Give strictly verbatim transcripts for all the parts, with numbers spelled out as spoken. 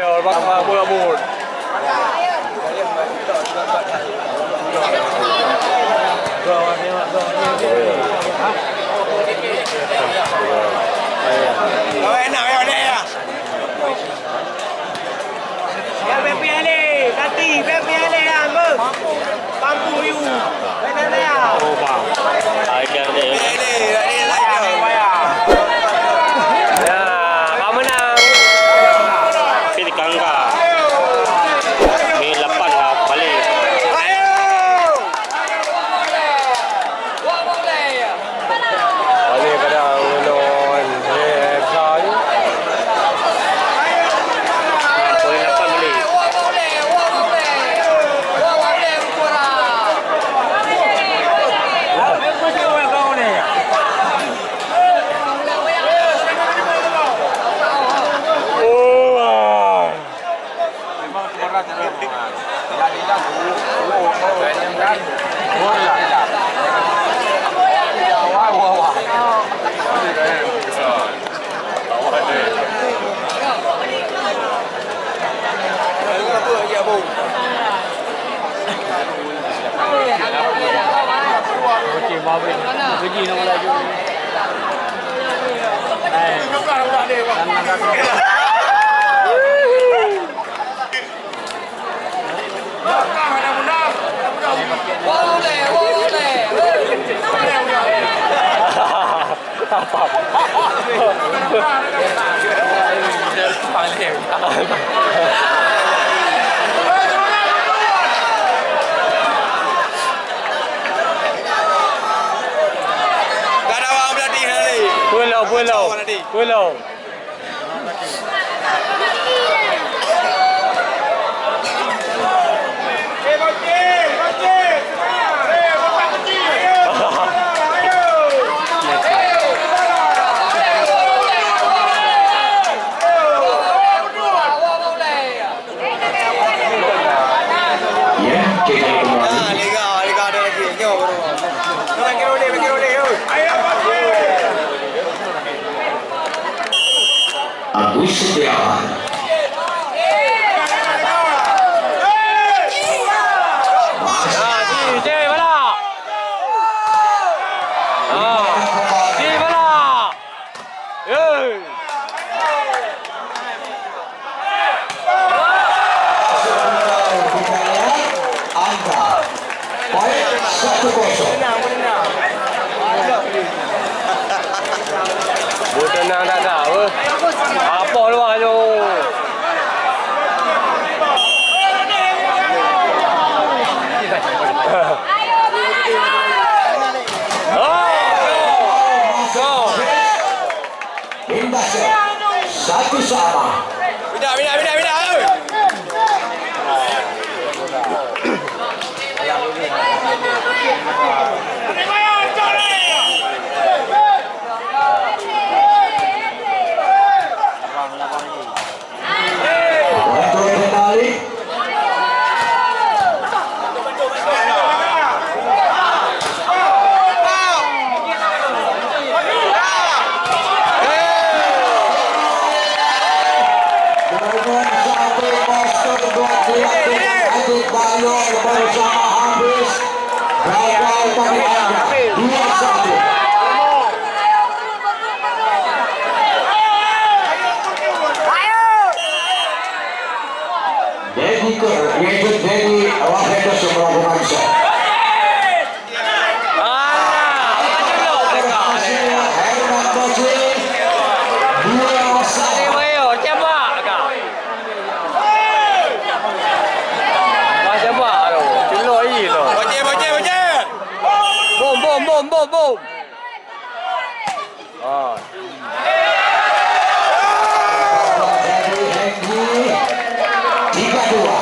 Ya, bèk pialé, kaki, bèk pialé, ya, beuh. Pampung yu. Bèk pialé, ya. Oh, bang. Ajar deh. Ya, ka menang. Tapi dikangka. Ni lapan lah, balik. Ayo! Paling kadang ngon, eh, sa ni. Poin lapan boleh. Oh, ah. Pulau, pulau, pulau. Agus Setiawan. Ah, di, di, bola. Ah, di, bola. Hei. Angka poin satu kosong. Bukan nak, nak, nak, apa? Apa luar tu? Imbasnya satu sama. Pindah, pindah, pindah, pindah. Untuk kembali. Dengan satu poster buat dilakukan Adit Bayor bersama Hafiz. Gagal tadi anda. Dua satu. Dedi Kur, Yusuf Dedi, Wahid Yusuf melakukan shot. Ah, Herman Bocil, dua satu. Bom, bom, bom, bom, bom. Ah. Jadi, Henry, tiga dua.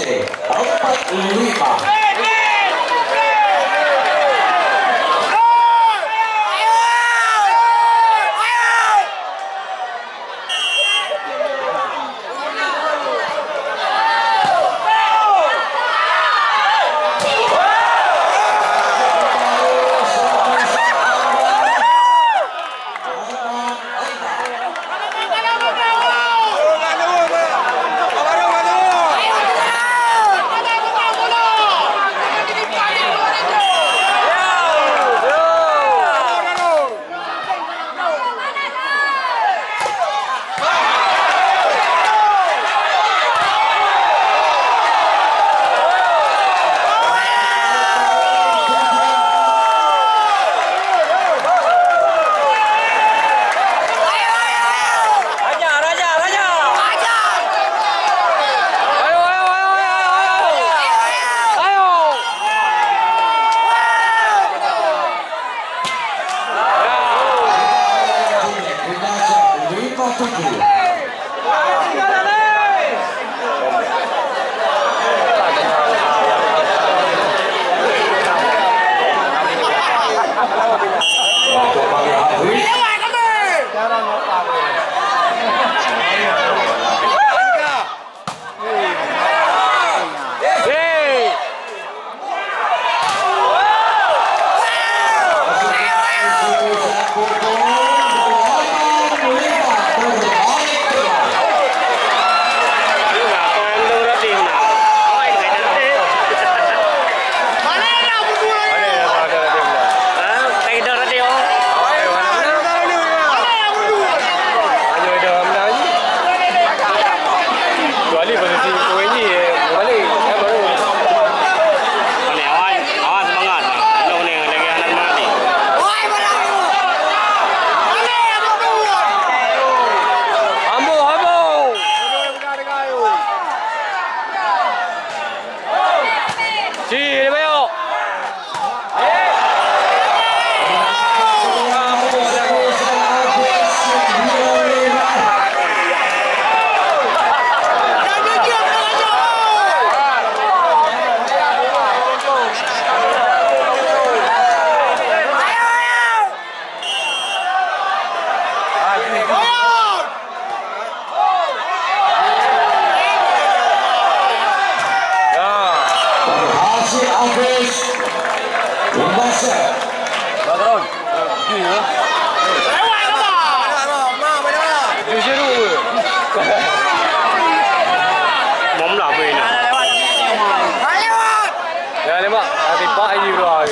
Empat lima. Raja, raja, raja. Ayo, ayo, ayo, ayo, ayo. Ayo. Kecuali posisi poin jih, eh, berbalik, eh, baru. Boleh, awas, awas semangat. Tolong ni, lagi anak semangat ni. Ambo, ambo. Ci, dia bayar. Ya. Hasil Agus Umbasa. Patron. Jujur. Mom lah apa ini? Ya, lemak. Hati pak ini, bro.